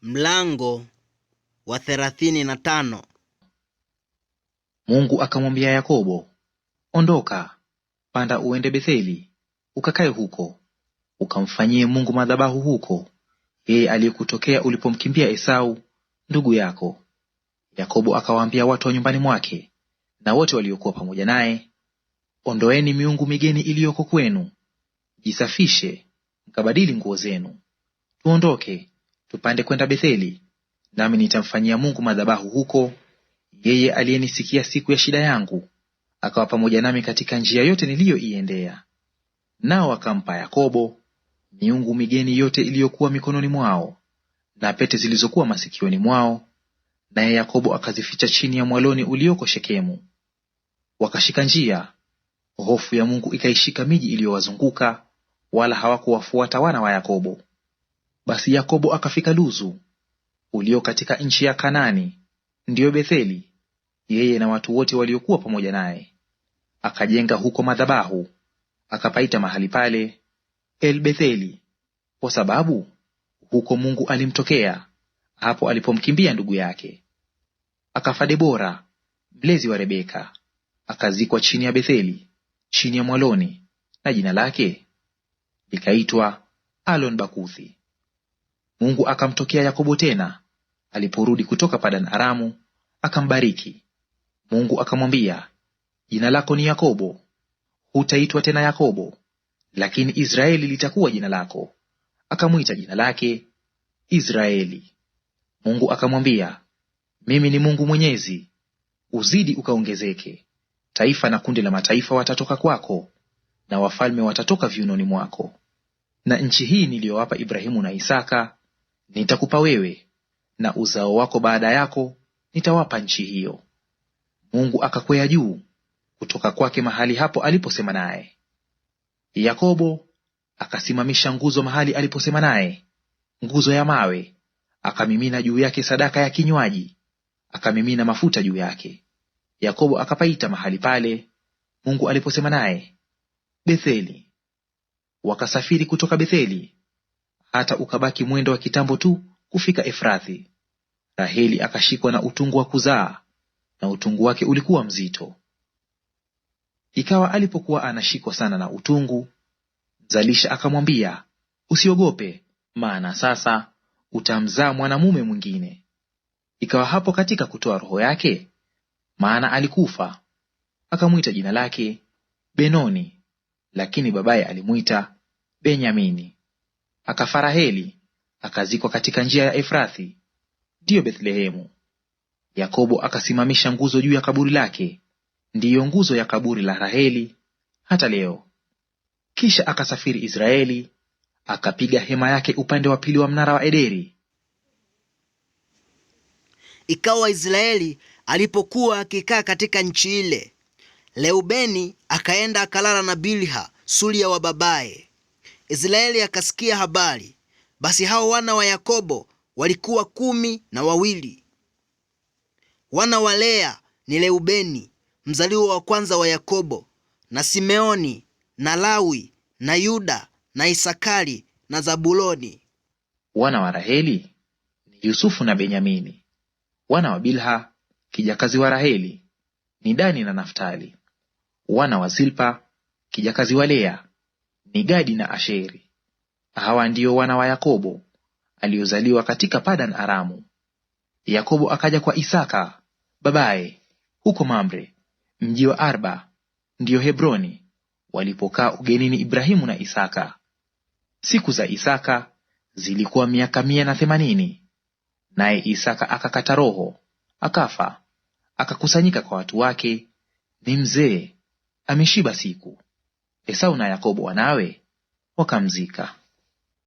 Mlango wa 35. Mungu akamwambia Yakobo, ondoka, panda uende Betheli, ukakae huko, ukamfanyie Mungu madhabahu huko, yeye aliyekutokea ulipomkimbia Esau ndugu yako. Yakobo akawaambia watu wa nyumbani mwake na wote waliokuwa pamoja naye, ondoeni miungu migeni iliyoko kwenu, jisafishe, mkabadili nguo zenu. Tuondoke, tupande kwenda Betheli, nami nitamfanyia Mungu madhabahu huko, yeye aliyenisikia siku ya shida yangu, akawa pamoja nami katika njia yote niliyoiendea. Nao wakampa Yakobo miungu migeni yote iliyokuwa mikononi mwao, na pete zilizokuwa masikioni mwao, naye Yakobo akazificha chini ya mwaloni ulioko Shekemu. Wakashika njia, hofu ya Mungu ikaishika miji iliyowazunguka, wala hawakuwafuata wana wa Yakobo. Basi Yakobo akafika Luzu ulio katika nchi ya Kanaani, ndiyo Betheli, yeye na watu wote waliokuwa pamoja naye. Akajenga huko madhabahu, akapaita mahali pale El Betheli, kwa sababu huko Mungu alimtokea hapo alipomkimbia ndugu yake. Akafa Debora mlezi wa Rebeka, akazikwa chini ya Betheli, chini ya mwaloni, na jina lake likaitwa Alon Bakuthi. Mungu akamtokea Yakobo tena aliporudi kutoka Padan Aramu, akambariki. Mungu akamwambia, jina lako ni Yakobo, hutaitwa tena Yakobo, lakini Israeli litakuwa jina lako. Akamwita jina lake Israeli. Mungu akamwambia, mimi ni Mungu Mwenyezi, uzidi ukaongezeke. Taifa na kundi la mataifa watatoka kwako, na wafalme watatoka viunoni mwako. Na nchi hii niliyowapa Ibrahimu na Isaka nitakupa wewe, na uzao wako baada yako nitawapa nchi hiyo. Mungu akakwea juu kutoka kwake mahali hapo aliposema naye. Yakobo akasimamisha nguzo mahali aliposema naye, nguzo ya mawe, akamimina juu yake sadaka ya kinywaji, akamimina mafuta juu yake. Yakobo akapaita mahali pale Mungu aliposema naye Betheli. Wakasafiri kutoka Betheli hata ukabaki mwendo wa kitambo tu kufika Efrathi. Raheli akashikwa na utungu wa kuzaa, na utungu wake ulikuwa mzito. Ikawa alipokuwa anashikwa sana na utungu, mzalisha akamwambia, usiogope, maana sasa utamzaa mwanamume mwingine. Ikawa hapo katika kutoa roho yake, maana alikufa, akamwita jina lake Benoni, lakini babaye alimwita Benyamini. Akafa Raheli, akazikwa katika njia ya Efrathi, ndiyo Bethlehemu. Yakobo akasimamisha nguzo juu ya kaburi lake, ndiyo nguzo ya kaburi la Raheli hata leo. Kisha akasafiri Israeli, akapiga hema yake upande wa pili wa mnara wa Ederi. Ikawa Israeli alipokuwa akikaa katika nchi ile, Leubeni akaenda akalala na Bilha suria wa babaye. Israeli akasikia habari. Basi hao wana wa Yakobo walikuwa 12. Wana wa Lea ni Leubeni mzaliwa wa kwanza wa Yakobo, na Simeoni na Lawi na Yuda na Isakari na Zabuloni. Wana wa Raheli ni Yusufu na Benyamini. Wana wa Bilha kijakazi wa Raheli ni Dani na Naftali. Wana wa Zilpa kijakazi wa Lea ni Gadi na Asheri. Hawa ndiyo wana wa Yakobo aliozaliwa katika Padan Aramu. Yakobo akaja kwa Isaka babaye huko Mamre, mji wa Arba, ndiyo Hebroni, walipokaa ugenini Ibrahimu na Isaka. Siku za Isaka zilikuwa miaka 180. Naye Isaka akakata roho, akafa, akakusanyika kwa watu wake, ni mzee, ameshiba siku. Esau na Yakobo wanawe wakamzika.